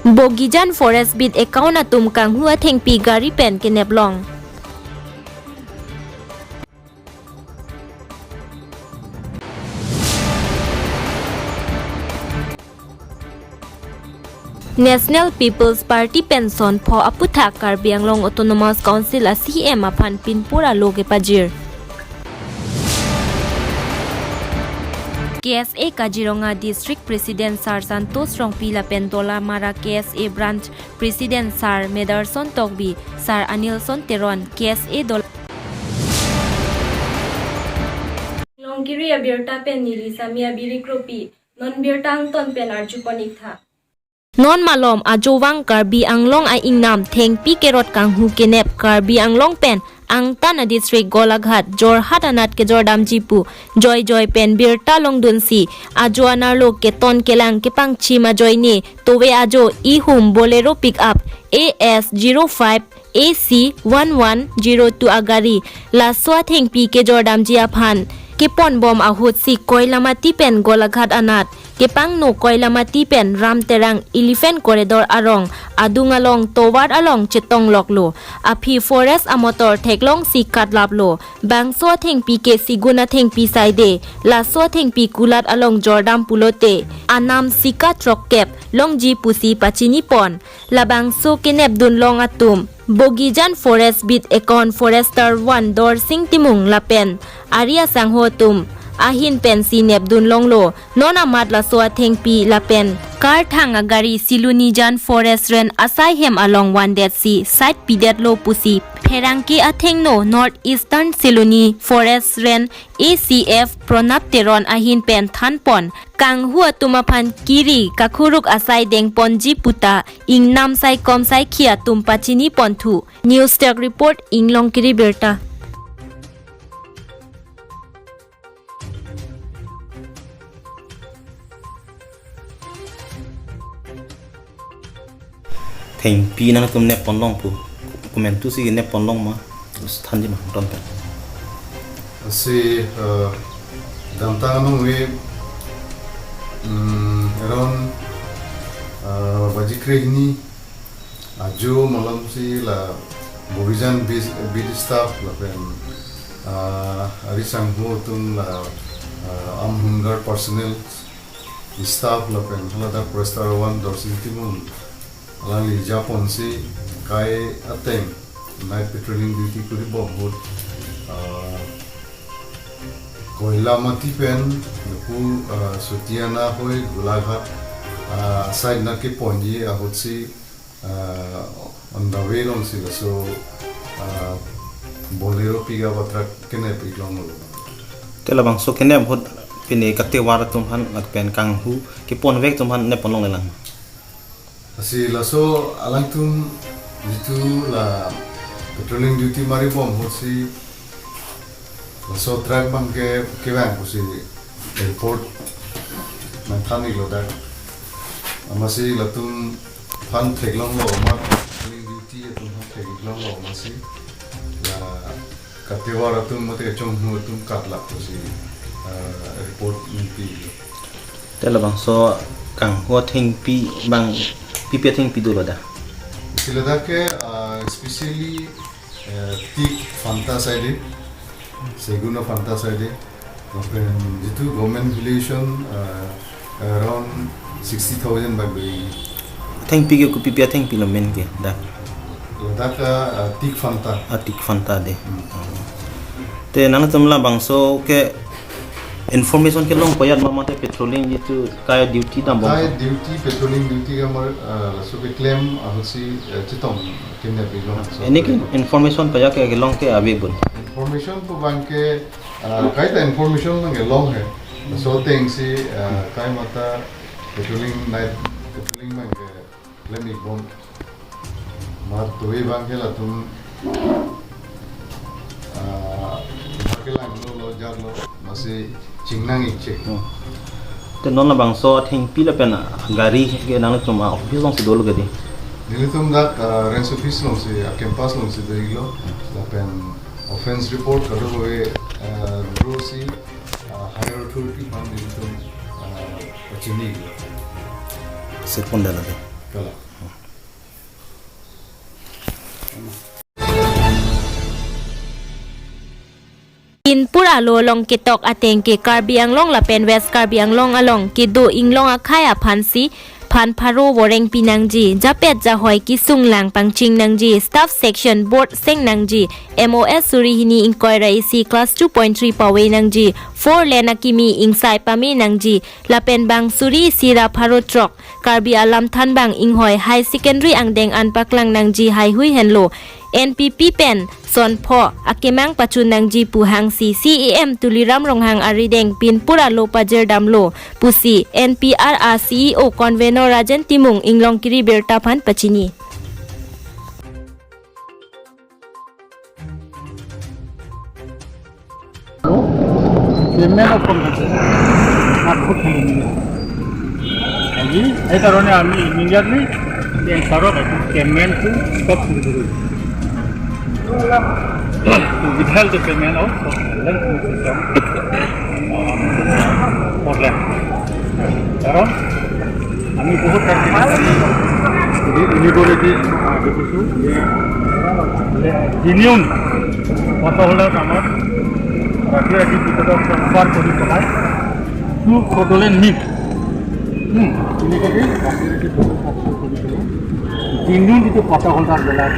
Bogijan Forest bit account atum kang hua thengpi gari pen kenep long. National People's Party Pension for Aputha Karbi Anglong Autonomous Council a CM aphan Pinpura loge pajir. KSA Kaziranga District President Sir Santosh Rongpi Lapen Dola Mara KSA Branch President Sir Medarson Tokbi Sir Anilson Teron KSA Dol Longkiri Abirta pen Nilisa Mia Birikropi Non Birtang Ton pen Arjuponik tha Non malom ajowang Karbi Anglong a ingnam thengpi kerot kanghu kenep Karbi Anglong pen Angtana district Golaghat Jorhat anat ke Jordam jipu Joy Joy pen Birta Longdunsi ajo anarlo ke ton kelang ke pangchi ma joy ne towe ajo i hum Bolero pick up AS05 AC 1102 agari laswa thengpi ke Jordam ji aphan ke pon bom ahut si Koilamati pen Golaghat anat ke pangno Koilamati pen Ramterang Elephant Corridor arong adungalong towar along chetong loklo aphi forest amotor theklong si katlaplo bangso thengpi ke siguna thengpi saide laso thengpi kulat along Jordam pulote anam sika truck cap longji pusi pachini pon labangso kenep dunlong atum Bogijan Forest bit account Forester 1 Dor Sing Timung Lapen Arya Sangho tum ahin pen si nep dun longlo nona mat la soa thengpi lapen kar thang agari Silunijan Forest ren asai hem along one dead si side pidet lo pusi pherangki athengno North Eastern Siluni Forest ren ACF Pranab Teron ahin pen thanpon kang hua tumaphan kiri kakhuruk asai deng ponji puta ing nam sai kom sai khia tum pachini ponthu. News Tag report Inglongkiri Birta. Thengpi nang tum ne ponlong pu comment tu si ne ponlong ma thanji ma ton pe si damtang nong we around bajikre ni ajo malam si la Bogijan beat staff la pen ari sangho tum la am hungar personnel staff la pen hala da forester 1 Dorsin Timung alang Japon si kai ateng night patrolling duty kuri bohut Koilamati pen lupu Sutiana hoi Golaghat side na ke ponji ahut si on the way long si so Bolero piga batra kene piglong lo tela bang so kene bhot pine katte war tum han at pen kang hu ke pon vek tum han ne ponlong lelang si laso alang tum jitu la patrolling duty mari bom hot si laso truck bang ke bang si airport man thani lo da amasi latum phan theklong lo ma patrolling duty atum han theklong lo ma si la katewar atum mate chong hu atum katla si report ni tela bang so kang ho thengpi bang pipi theng pi dulo da sila ke especially tik fanta side seguna fanta side open jitu government valuation around 60,000 by theng pi ke ku pipi theng pi lo men ke da da ka tik fanta tik fanta de te nana tumla bang so ke information ke long payat mama te patrolling jitu kaya duty dam kaya duty patrolling duty ka mar so ke claim ahosi chitong kene bilong any ke information paya ke long ke available information to bang ke kai ta information mang ke long hai so thing si kai mata patrolling night patrolling mang ke claim ik bom mar toy bang ke la tum ke lang lo lo jar lo masi chingnang ikche te non la bang so thengpi la pen gari ke nang chuma office long si dol gadi nilitum dak range office long si campus long si deiglo la pen offense report karo hoye ro si higher authority pan nilitum pachini se pon dala de kala. Pinpura lo long ketok ateng ke Karbi Anglong lapen West Karbi Anglong along ke do inglong akhaya phansi phan pharo woreng pinangji japet ja hoi ki sunglang pangching nangji staff section board seng nangji MOS surihini inquiry C class 2.3 pawe nangji 4 lena kimi ingsai pami nangji lapen bang suri sira pharo truck Karbi alam thanbang inghoi high secondary angdeng an paklang nangji hai hui henlo NPP pen son pho akemang pachun nangji puhang si CEM Tuliram Ronghang arideng Pinpura lo pajer damlo pusi NPRR CEO convener Rajen Timung inglong kiri berta phan pachini. Payment of compensation সেইকাৰণে আমি immediately ছাৰক এইটো পে'মেণ্টটো stop কৰিব লাগিব। To withheld the payment of land compensation for land. কাৰণ আমি বহুত ইনিকুৱালিটিজ দেখিছোঁ যে জেনিউন পাট্টা হোল্ডাৰ নামত ৰাতি ৰাতি ভিতৰত ট্ৰান্সফাৰ কৰি পেলাই টু ফ্ৰডুলেণ্ট মিট ইলিগেলি ৰাতি ৰাতি ট্ৰান্সফাৰ কৰি পেলাই জেনিউন যিটো পাট্টা হোল্ডাৰবিলাক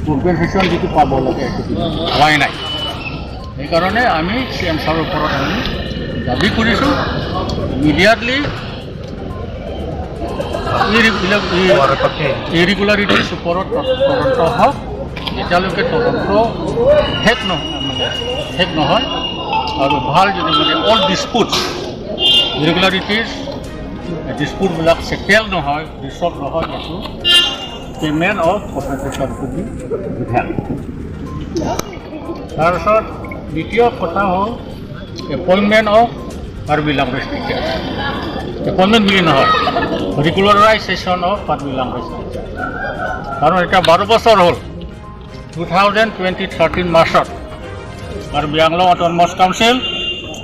কম্পেনচেশ্যন যিটো পাব লাগে সেইটো হোৱাই নাই। সেইকাৰণে আমি চি এম ছাৰৰ ওপৰত আমি দাবী কৰিছোঁ ইমিডিয়েটলি ইৰেগুলাৰিটিজ ওপৰত তদন্ত হওক। যেতিয়ালৈকে তদন্ত শেষ নহয়, মানে শেষ নহয় আৰু ভাল যদি মানে অল ডিছপুটছ ইৰেগুলাৰিটিজ ডিছপুটবিলাক ছেটেল নহয়, ৰিচল্ভ নহয়, এইটো payment of compensation to be withheld. তাৰপিছত দ্বিতীয় কথা হ'ল appointment of Karbi language teacher. Appointment বুলি নহয়, regularization of Karbi language teacher. কাৰণ এতিয়া 12 বছৰ হ'ল, 2020-13 মাৰ্চত কাৰ্বি আংলং অট'নমাছ কাউন্সিল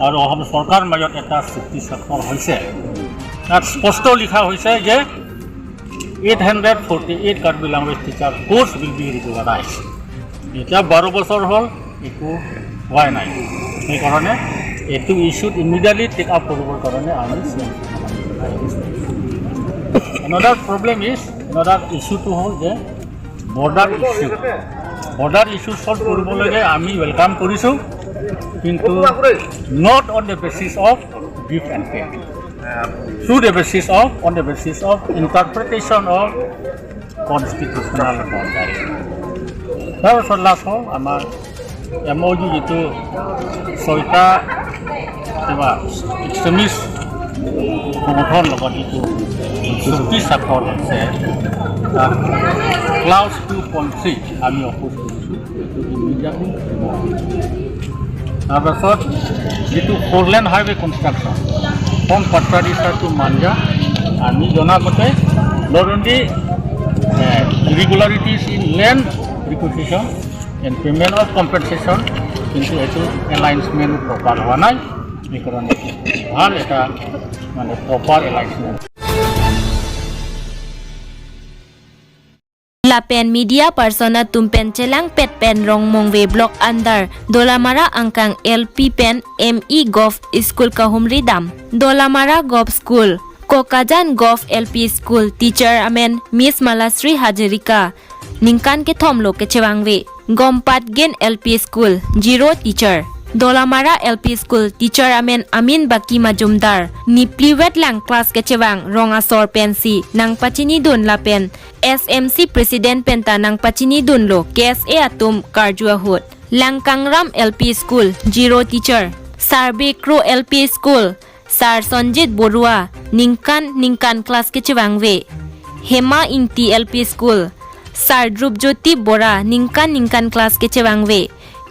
আৰু অসম চৰকাৰৰ মাজত এটা চুক্তি স্বাক্ষৰ হৈছে। তাত স্পষ্ট লিখা হৈছে যে 848 Karbi language teacher post will be regularize. এতিয়া 12 বছৰ হ'ল, একো হোৱাই নাই। সেইকাৰণে এইটো ইছ্যুত ইমিডিয়েটলি টেক আপ কৰিবৰ কাৰণে আমি এনডাৰ প্ৰব্লেম is another ইছ্যুটো হ'ল যে border issue. Border issue solve কৰিবলৈকে আমি welcome কৰিছোঁ, কিন্তু not on the basis of give and take, through the basis of on the basis of interpretation of constitutional boundary. তাৰপিছত লাষ্ট হ'ল আমাৰ এম অ' U যিটো ছয়টা কিবা এক্সট্ৰিমিষ্ট সংগঠনৰ লগত যিটো চুক্তি স্বাক্ষৰ হৈছে, তাত ক্লাউজ 2.3 আমি অপ'জ কৰিছোঁ, এইটো ইমিডিয়েটলি। তাৰপাছত যিটো four lane highway construction from Patharisa to Manja, আমি জনামতে not only irregularities in land requisition and payment of compensation, কিন্তু এইটো এলাইনমেণ্ট প্ৰপাৰ হোৱা নাই। সেইকাৰণে ভাল এটা মানে proper alignment. Lapen media persona tumpen chelang pet pen rong mongwe block under Dolamara angkang LP pen ME Golf School kahumri dam Dolamara Golf School Kokajan Golf LP School teacher amen Miss Malasri Hajarika ningkan ke thomlo ke chewangwe Gompat Gen LP School zero teacher Dolamara LP School teacher amen Amin Baki Majumdar Nipliwet lang class ke chewang ronga sor pensi nang pachini dun lapen SMC President penta nang pachini dun lo KSA atum karjua hut Langkangram LP School zero teacher Sarbe Kro LP School Sir Sanjit Borua ningkan ningkan class ke chewangwe Hema Ingti LP School Sir Dhrubjyoti Bora ningkan ningkan class ke chewangwe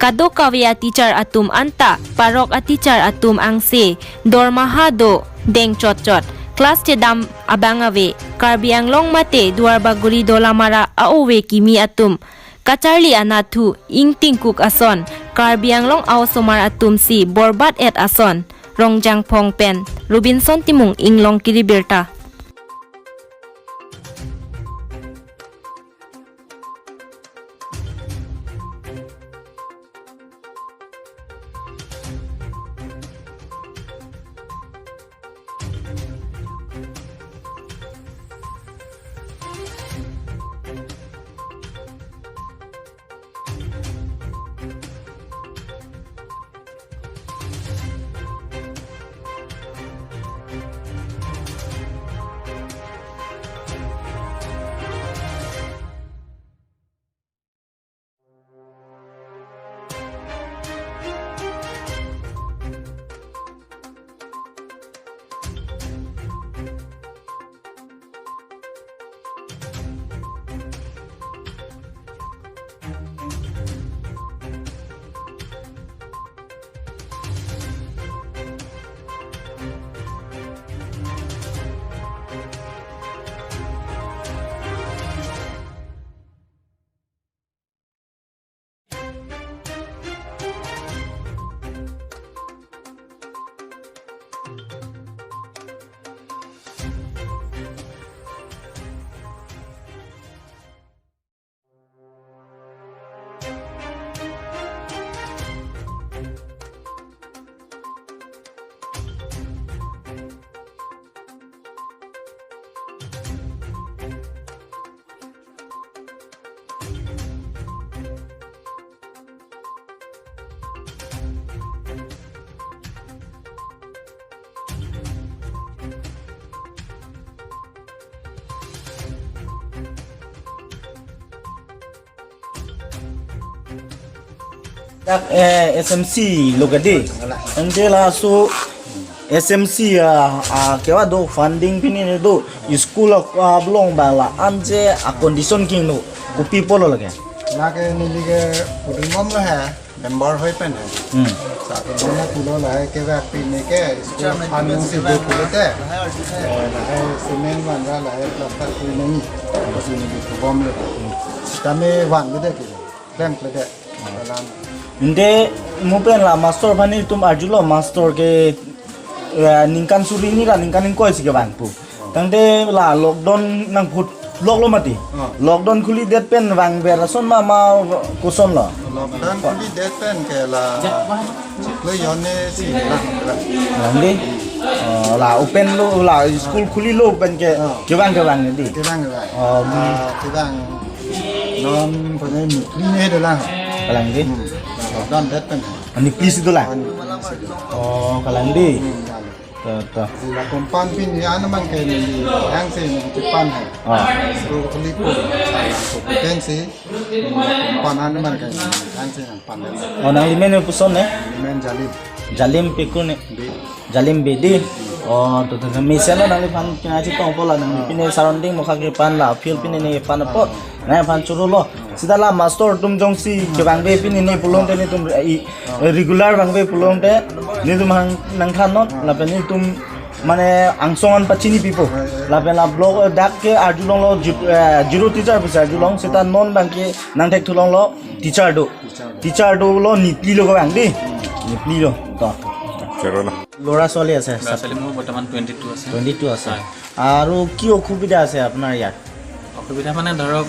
Kado kawya teacher atum anta parok a teacher atum angse dormaha do deng chot chot class che dam abangave Karbi Anglong mate Duarbaguri Dolamara aowe kimi atum Kacharli anathu ingting kuk ason Karbi Anglong aw somar atum si borbat et ason Rongjang Phong pen Robinson Timung inglong kiribirta. SMC logadi ante la so SMC a kewa do funding pini ne do school blong ba la anje a condition king no copy polo lage lage nilige pudungom la ha member hoi pen ha sa ko dona tulo la ke ba pini ke school funding si do kulete la hai cement wan la hai plaster kuri nani si ni bom le tame wan le de ke bank le de inde mupen la master bani tum arjulo master ke ningkan suri ni la ningkan koi sike bangpu tangte la lockdown nang phut lok lo mati lockdown khuli det pen bang bera son ma ma kuson lo lockdown khuli det pen ke la le yone si la ande la open lo la school khuli lo pen ke kebang kebang ni kebang kebang kebang non pone ni ne de la kalang di lockdown det pen ani please do la oh kalang di ta la compound pin ya na man ke ni hang se ni pan hai school khuli ko potensi compound an man ke hang se pan oh nang limen puson ne limen jalim jalim pekune jalim bedi oh to to me selo nang pan kina chi tong pola nang pine surrounding mokha ke pan la field pine ne pan po na pan churu lo sida la master tum jong si ke bang be pine ne pulong te ne tum regular bang be pulong te ne tum hang nang than not la pe ne tum mane angsongan pachini pipo la pe la blog dak ke arjulong lo zero teacher pisa arjulong sita non bang ke nang thek thulong lo teacher do lo nipli lo bang di nipli lo to ল'ৰা ছোৱালী আছে ল'ৰা ছোৱালী মোৰ বৰ্তমান 22 আছে 22 আছে আৰু কি অসুবিধা আছে আপোনাৰ ইয়াত অসুবিধা মানে ধৰক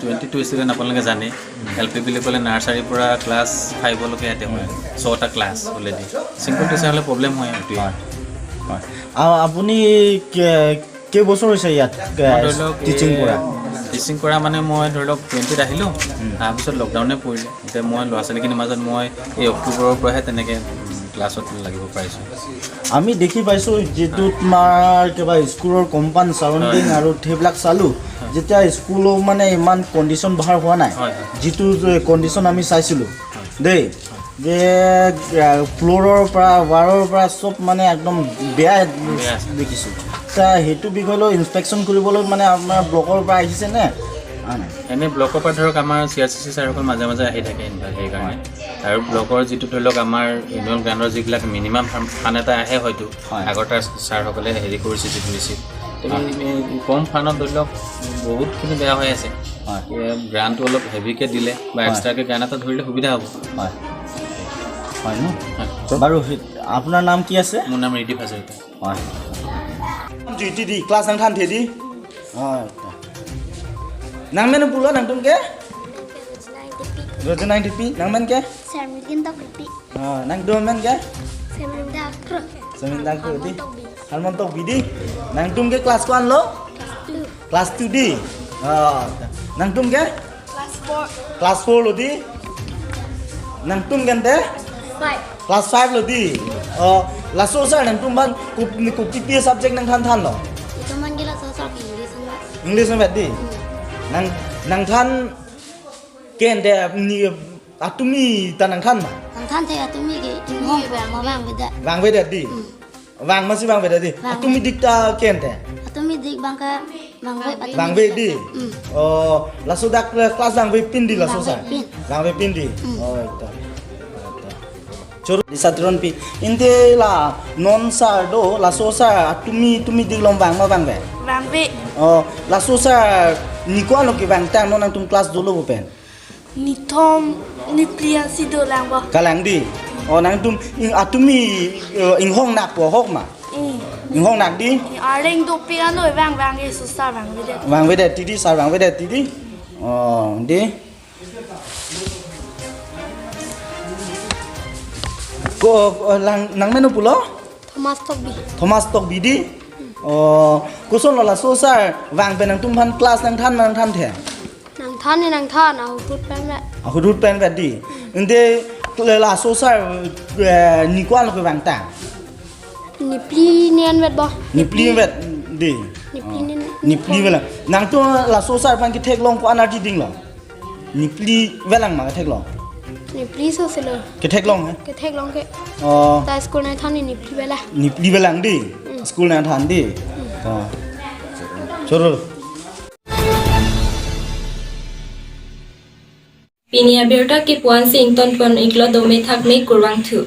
22 ষ্টুডেণ্ট আপোনালোকে জানে এল পি বুলি ক'লে নাৰ্চাৰীৰ পৰা ক্লাছ 5লৈকে ইয়াতে হয় 6টা ক্লাছ অলৰেডি চিংগল টিচাৰ হ'লে প্ৰব্লেম হয় এইটোৱে হয় আৰু আপুনি কেইবছৰ হৈছে ইয়াত টিচিং কৰা টিচিং কৰা মানে মই ধৰি লওক 20ত আহিলোঁ তাৰপিছত লকডাউনে পৰিলে এতিয়া মই ল'ৰা ছোৱালীখিনিৰ মাজত মই এই অক্টোবৰৰ পৰাহে তেনেকৈ ক্লাছত লাগিব পাৰিছোঁ আমি দেখি পাইছোঁ যিটো তোমাৰ কিবা স্কুলৰ কম্পাউণ্ড চাৰাউণ্ডিং আৰু সেইবিলাক চালোঁ যেতিয়া স্কুলো মানে ইমান কণ্ডিশ্যন ভাল হোৱা নাই যিটো কণ্ডিশ্যন আমি চাইছিলোঁ দেই যে ফ্ল'ৰৰ পৰা ৱাৰৰ পৰা চব মানে একদম বেয়া দেখিছোঁ তা সেইটো বিষয় লৈ ইনস্পেকশ্যন কৰিবলৈ মানে আপোনাৰ ব্লকৰ পৰা আহিছে নে এনেই ব্লকৰ পৰা ধৰক আমাৰ চি আৰ চি চি ছাৰসকল মাজে মাজে আহি থাকে সেইকাৰণে আৰু ব্লকৰ যিটো ধৰি লওক আমাৰ এনুৱেল গ্ৰাণ্টৰ যিবিলাক মিনিমাম ফাণ্ড এটা আহে হয়তো আগৰ তাৰ ছাৰসকলে হেৰি কৰিছে যিটো ৰিচিভ কম ফাণ্ডত ধৰি লওক বহুতখিনি বেয়া হৈ আছে গ্ৰাণ্টটো অলপ হেভিকৈ দিলে বা এক্সট্ৰাকৈ গ্ৰাণ্ট এটা ধৰিলে সুবিধা হ'ব হয় হয় ন বাৰু আপোনাৰ নাম কি আছে মোৰ নাম ৰিদীপ হাজৰিকা হয় দি ক্লাছ নাং থান the হয় nang men pulo nang tum ke rojo nang tipi nang men ke sermilin tok tipi ha nang dum men ke seminda kro seminda kro di harmon tok bidi nang tum ke class 1 lo class 2 di ha nang tum ke class 4 class 4 lo di nang tum kan te 5 class 5 lo di oh la so sar nang tum ban ku pi subject nang than than lo teman gila so sar English English ma di nang nang than ken de ni atumi ta nang than ma nang than the atumi ke hong ba ma bang be da bang be da di bang ma si bang be da di atumi dik ta ken de atumi dik bang ka bang be bang be di oh la so dak class bang be pin di la so sa bang be pin di oh ta chor disatron pi inte la non sa do la so sa atumi tumi dik lom bang ma bang be bang be oh la so sa ni kwa lo ke bang tang non nang tum class do lo pen ni thom ni plian si do lang ba kalang di oh nang tum ing atumi ing hong nak po hok ma ing hong nak di areng do piano bang bang e so sa bang be de bang be de ti di sa bang be de ti di oh di ko lang nang menu pulo Thomas tok bi Thomas tok bi di oh kuson la so sa wang pe nang tum phan class nang than nang than the nang than ni nang than a hut pen ba a hut pen ba di inde la so sa ni kwa lo wang ta ni pli nian wet ba ni pli wet di ni pli ni pli wala nang tu la so sa phan ki thek long ko energy ding lo ni pli welang ma thek long Ni pli so selo. Ke thek long he? Ke thek long ke. Oh. Ta school na than ni pli bela. Ni pli bela di. School na than di. Oh. Choro. Pinia berta ke puan sing ton pon iklo dome thak me kurwang thu.